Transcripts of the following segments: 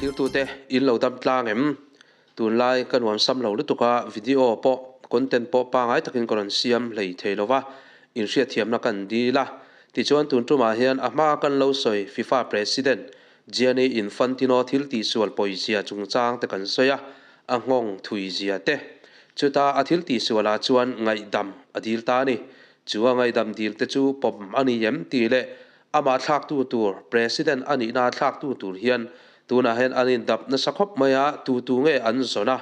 Thiltute in lo dam tlang em? Tunlai ka nuam sam lo lutuk a, video pawh content pawh pangai takin ka rawn siam hlei thei lo va, inhriatthiamna kan dil a. Tichuan tun tumah hian a hma kan lo sawi FIFA President Gianni Infantino thil tihsual pawizia chungchang te kan sawi a, a nghawng thuizia te. Chuta a thil tihsualah chuan ngaihdam a dil ta a ni. Chu a ngaihdam dil te chu pawm a ni em tih leh Amah thlaktu tur, President a nihna thlaktu tur hian tunah hian an indap nasa khawp mai a, tu tu nge an zawn a,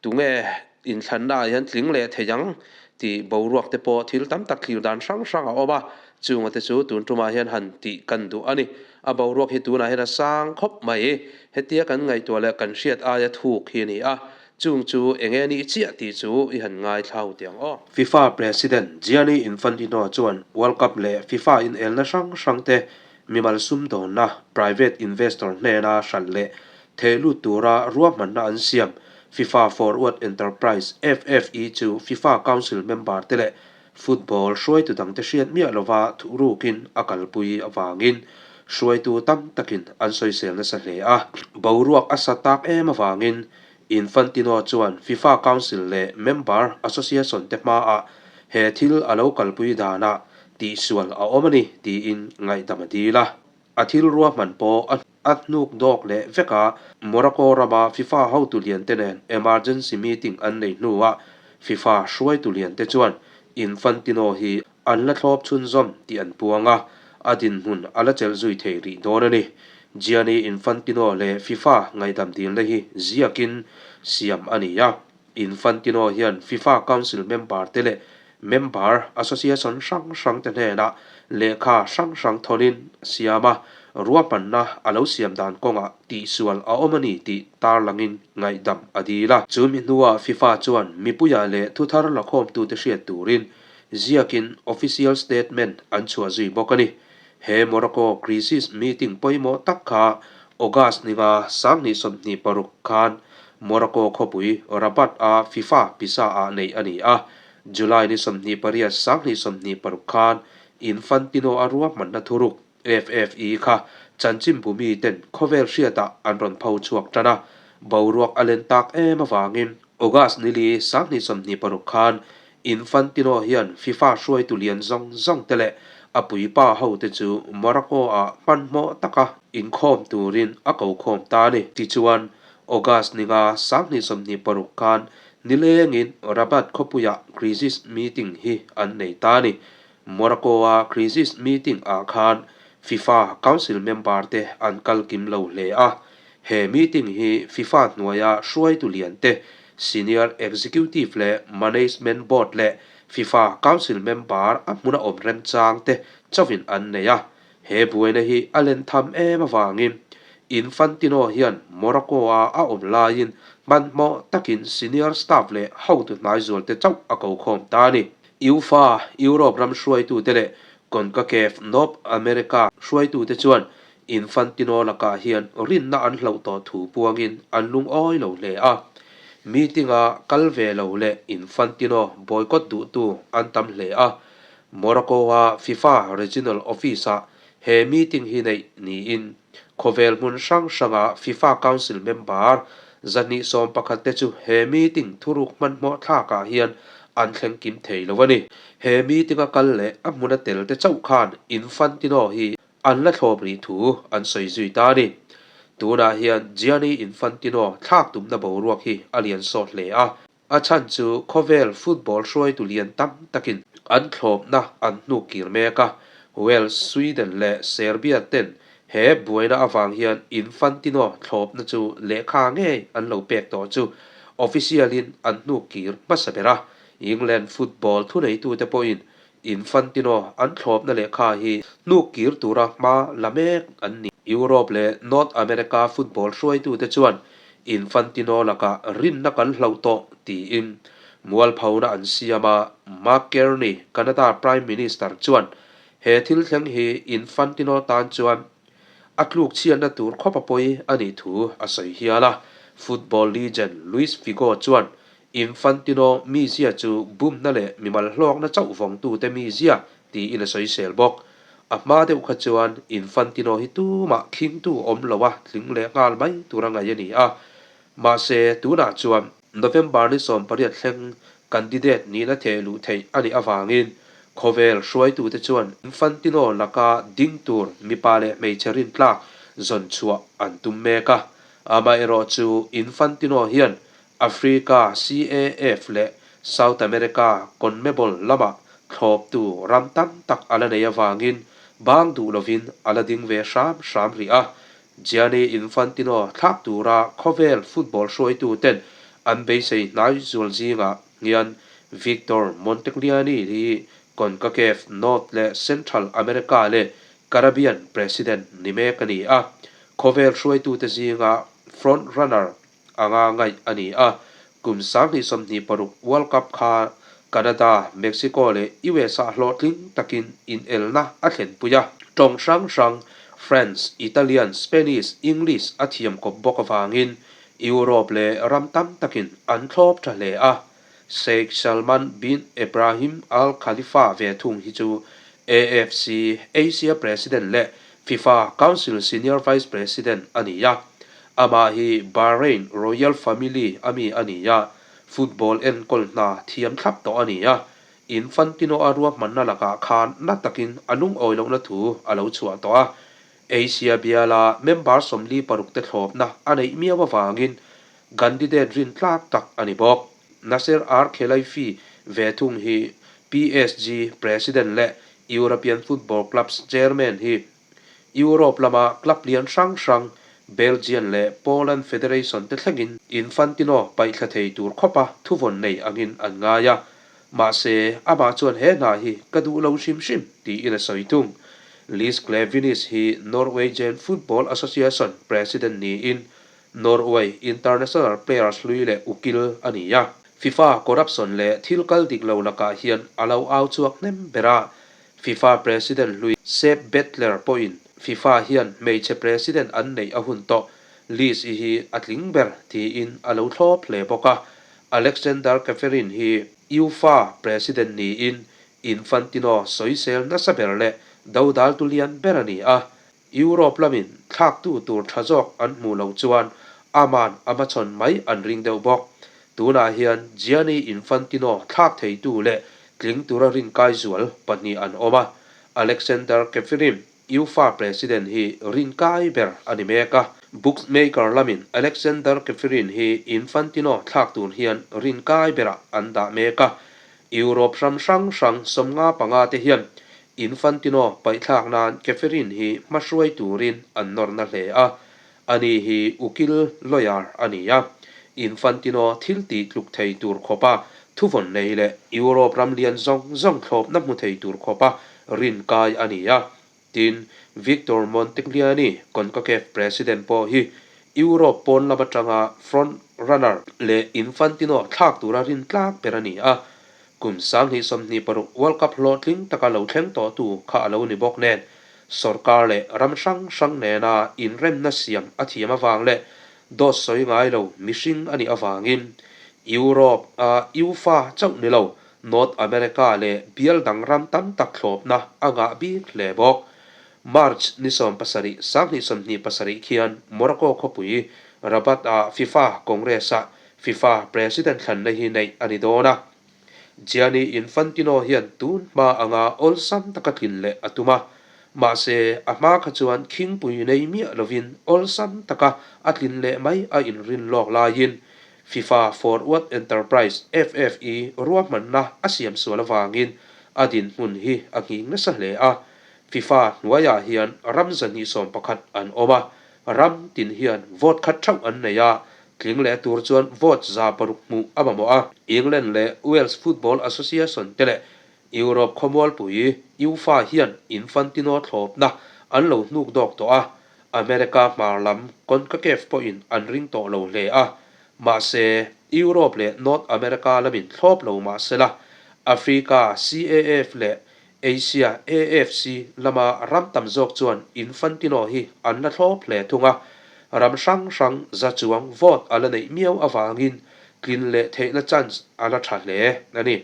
tu nge inthlanna ah hian tling leh thei ang tih boruak te pawh thil tam tak thlir dan hrang hrang a awm a, chunga te chu tun tumah hian han tih kan duh a ni. A boruak hi tunah hian a sang khawp mai, hetia kan ngaihtuah leh kan hriat aia thuk hi a ni a, Chung chu eng nge nih chiah tih chu i han ngaithlau tih ang aw. FIFA President Gianni Infantino chuan World Cup leh FIFA inelna hrang hrang te mimal sumdawnna, private investor, hnena hralh leh theh lut tura ruahmanna an siam. FIFA Forward Enterprise, FFE, chu FIFA Council member te leh football hruaitu dangte hriat miah lova thuhrukin a kalpui avangin hruaitu tam takin an sawisel nasa hle a. Boruak a sa tak em avangin Infantino chuan FIFA Council leh member association te hmaah he thil a lo kalpui danah tihsual a awm a ni tiin ngaihdam a dil a. A thil ruahman pawh a hnuk dawk leh vek a, Morocco rama FIFA hotu lian te nen emergency meeting an nei hnuah FIFA hruaitu lian te chuan Infantino hi An la thlawp chhunzawm tih an puang a, a dinhmun a la chelh zui thei rih dawn a ni. Gianni Infantino leh FIFA ngaihdam dilna hi ziakin siam a ni a. Infantino hian FIFA Council member te leh member association hrang hrang te hnenah lehkha hrang hrang thawnin siam a, ruahmanna a lo siam dan kawngah tihsual a awm a ni tih tarlangin ngaihdam a dil a. Chu mi hnuah FIFA chuan mipuiah leh thuthar lakhawmtute hriat turin Ziakin official statement an chhuah zui bawk a ni. He Morocco crisis meeting pawimawh tak kha August ninga 2026 khan Morocco khawpui Rabat a FIFA pisa ah neih a ni a. July ni 28 2026 khan Infantino a ruahmanna thuruk FFE kha chanchinbu miten khawvel hriatah an rawn pho chhuak tan a. Boruak a len tak em avangin August nili 2026 khan Infantino hian FIFA hruaitu lian zawng zawng te leh a puipa hote chu Morocco-ah hmanhmawh taka inkhawm turin a ko khawm ta a ni. Tichuan, August ninga 2026 khan nilengin Rabat khawpuiah crisis meeting hi an nei ta a ni. Morocco-a crisis meeting ah khan FIFA Council member te an kal kim lo hle a. He meeting hi FIFA hnuaia hruaitu lian te, Senior Executive leh Management Board leh FIFA Council member a hmuna awm remchang te chauhin an nei a. He buaina hi a len tham em avangin Infantino hian Morocco-a a awm laiin hmanhmawh takin senior staff leh hotu hnaizual te chauh a ko khawm ta a ni. UEFA, Europe ram hruaitute leh Concacaf, North America, hruaitute chuan Infantino lakah hian rinna an hloh tawh thu puangin an lungawi lo hle a. Meeting-a kal ve lo leh Infantino boycott duhtu an tam hle a. Morocco-a FIFA Regional Office-ah he meeting hi neih niin khawvel hmun hrang hranga FIFA Council member 211 te chu he meeting thuruk hmanhmawh thlakah hian an thleng kim thei lo a ni. He meeting-a kal leh a hmuna tel te chauh khan Infantino hi An la thlawp rih thu an sawi zui ta a ni. Tunah hian Gianni Infantino thlak tumna boruak hi a lian sawt hle a. A chhan chu khawvel football hruaitu lian tam takin an thlawpna an hnuk kir mek a. Wales, Sweden leh Serbia ten he buaina avang hian Infantino thlawpna chu lehkha ngei an lo pek tawh chu official-in an hnuk kir hmasa ber a. England football thuneitute pawhin Infantino an thlawpna lehkha hi hnuk kir tura hma la mek an ni. Europe leh North America football hruaitute chuan Infantino lakah rinna kan hloh tawh tiin mualphona an siam a, Mark Carney, Canada Prime Minister chuan he thil thleng hi Infantino tan chuan a tluk chhiatna tur khawp a pawi a nih thu a sawi hial a. Football legend Luis Figo chuan Infantino mizia chu bumna leh mimal hlawkna chauh vawngtute mizia tiin a sawisel bawk. A hma deuh kha chuan Infantino hi tumah khingtu awm loa tling leh nghal mai tura ngaih a ni a. Mahse, tunah chuan November ni 18 thleng candidate nihna theh luh theih a nih avangin khawvel hruaitute chuan Infantino laka ding tur mipa leh hmeichhe rintlak zawn chhuah an tum mek a. Amaherawhchu Infantino hian Africa CAF leh South America CONMEBOL lamah thlawptu ram tam tak a la nei avangin bang duh lovin a la ding ve hram hram rih a. Gianni Infantino thlak tura khawvel football hruaituten an beisei hnai zual zingah hian Victor Montagliani hi CONCACAF North leh Central America leh Caribbean President ni mek a ni a. Khawvel hruaitute zinga front runner anga ngaih a ni a, kum 2026 World Cup kha Canada, Mexico leh US-ah hlawhtling takin inelna a thlenpui a. Tawng hrang hrang, French, Italian, Spanish, English a thiam kawp bawk avangin Europe leh ram tam takin an thlawp tha hle a. Sheikh Salman bin Ebrahim Al Khalifa ve thung hi chu AFC Asia President leh FIFA Council Senior Vice President a ni a. Amah hi Bahrain Royal Family a mi a ni a, football enkawl hna thiam thlap tawh a ni a. Infantino a ruahmanna lakah khan na takin a lungawi lohna thu a lo chhuah tawh a. Asia biala member 46 te thlawpna a neih miau avangin candidate rintlak tak a ni bawk. Nasser Al-Khelaifi ve thung hi PSG President leh European Football Clubs Chairman hi Europe lama club lian hrang hrang Belgian leh Poland Federation te thlengin Infantino paihthla thei tur khawpa thuvawn nei angin an ngai a. Mahse, amah chuan he hna hi ka duh lo hrim hrim tiin a sawi thung. Lise Klaveness hi Norwegian Football Association President niin Norway international players hlui leh ukil a ni a. FIFA corruption leh thil kal dik lo lakah hian a lo au chhuak hnem ber a. FIFA president hlui Sepp Blatter pawhin FIFA hian hmeichhe president an neih a hun tawh List i hi a tling ber tiin a lo thlawp hle bawk a. Alexander Ceferin hi UEFA president niin Infantino sawisel nasa ber leh dodaltu lian ber a ni a. Europe lamin thlaktu tur tha zawk an hmuh loh chuan aman a hmachhawn mai an ring deuh bawk. Tunah hian Gianni Infantino thlak theitu leh tling tura rinkai zual pahnih an awm a, Alexander Ceferin, UEFA President hi rinkai ber a ni mek a. Bookmaker lamin Alexander Ceferin hi Infantino thlak tur hian rinkai berah an dah mek a. Europe ram hrang hrang 55 te hian Infantino paihthlak nan Ceferin hi hmahruai turin an nawrna hle a, ani hi ukil lawyer a ni a. Infantino thil tih tluk thei tur khawpa thuvawn nei leh Europe ram lian zawng zawng thlawpna hmu thei tur khawpa rinkai a ni a. Tin, Victor Montagliani, CONCACAF President pawh hi Europe pawn lam atanga front runner leh Infantino thlak tura rintlak ber a ni a. Kum 2026 World Cup hlawhtling taka lo thleng tawhtu kha a lo ni bawk nen, sorkar leh ram hrang hrang nena inremna siam a thiam avang leh dawt sawi ngai lo mihring a nih avangin Europe a UEFA chauh ni lo, North America leh bial dang ram tam tak thlawpna a ngah bik hle bawk. March ni 17, 2027 khian Morocco khawpui Rabat-ah FIFA Congress-ah FIFA President thlanna hi neih a ni dawn a. Gianni Infantino hian tun hma anga awlsam taka tlin leh a tum a. Mahse, a hma kha chuan khingpui nei miah lovin awlsam taka a tlin leh mai a inrin lawk laiin FIFA Forward Enterprise, FFE, ruahmanna a siam sual avangin a dinhmun hi a nghing nasa hle a. FIFA hnuaiah hian ram 211 an awm a, ram tin hian vote khat theuh an nei a, tling leh tur chuan vote 600 hmuh a mamawh a. England leh Wales Football Association te leh Europe khawmualpui UEFA hian Infantino thlawpna an lo hnuk dawk tawh a, America hmar lam CONCACAF pawhin an ring tawh lo hle a. Mahse, Europe leh North America lamin thlawp lo mah sela, Africa CAF leh Asia AFC lama ram tam zawk chuan Infantino hi an la thlawp hle thung a, ram hrang hrang za chuang vote a la neih miau avangin tlin leh theihna chance a la tha hle a ni.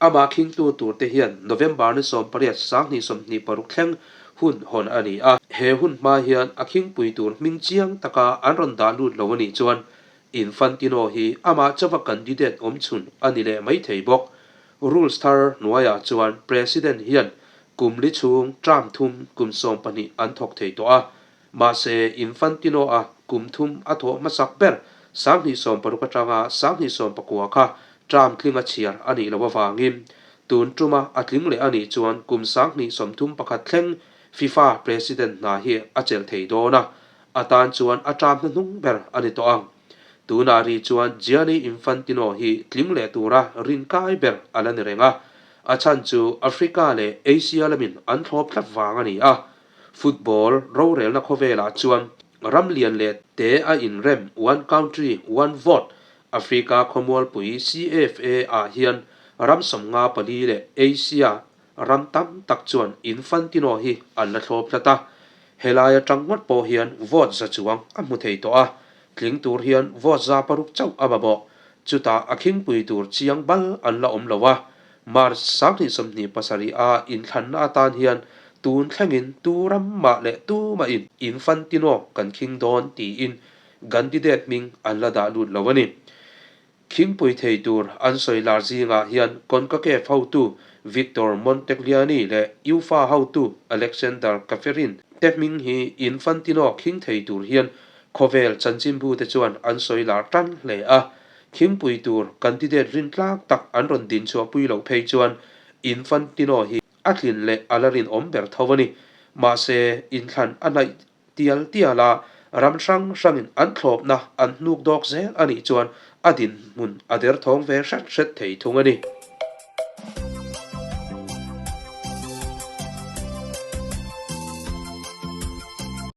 Amah khingtu turte hian November ni 18 2026 thleng hun hawn a ni a. He hun hma hian a khingpui tur hming chiang taka an rawn dah lut lo a nih chuan Infantino hi amah chauha candidate awm chhun a ni leh mai thei bawk. Rules thar hnuaiah chuan President hian kum li chhung term thum kum 12 an thawk thei tawh a. Mahse, Infantino-a kum thum a thawh hmasak ber 2016 atanga 2019 kha term tlinga chhiar a nih loh avangin tun tuma a tling leh a nih chuan kum 2031 thleng FIFA President hna hi a chelh thei dawn a, a tan chuan a term hnuhnung ber a ni tawh ang. Tunah ri chuan Gianni Infantino hi tling leh tura rinkai ber a la ni reng a, a chhan chu Africa leh Asia lamin an thlawp tlat vang a ni a. Football rorelna khawvelah chuan ram lian leh te a inrem One Country, One Vote Africa khawmualpui CFA ah hian ram 54 leh Asia ram tam tak chuan Infantino hi an la thlawp tlat a. Helai atang ngawt pawh hian vote za chuang a hmu thei tawh a, tling tur hian vote 600 chauh a mamawh. Chutah a khingpui tur chiang bal an la awm lo a, March 2027 a inthlanna atan hian tun thlengin tu ram mah leh tu mahin Infantino kan khing dawn tiin candidate hming an la dah lut lo a ni. Khingpui thei tur an sawi lar zingah hian Concacaf hotu Victor Montagliani leh UEFA hotu Alexander Ceferin te hming hi Infantino khing thei tur hian khawvel chanchinbu te chuan an sawi lar tan hle a. Khingpui tur candidate rintlak tak an rawn din chhuahpui loh phei chuan Infantino hi a tlin leh a la rinawm ber tho a ni. Mahse, inthlan a hnaih tial tial a, ram hrang hrangin an thlawpna an hnuk dawk zel a nih chuan a dinhmun a derthawng ve hret hret thei thung a ni.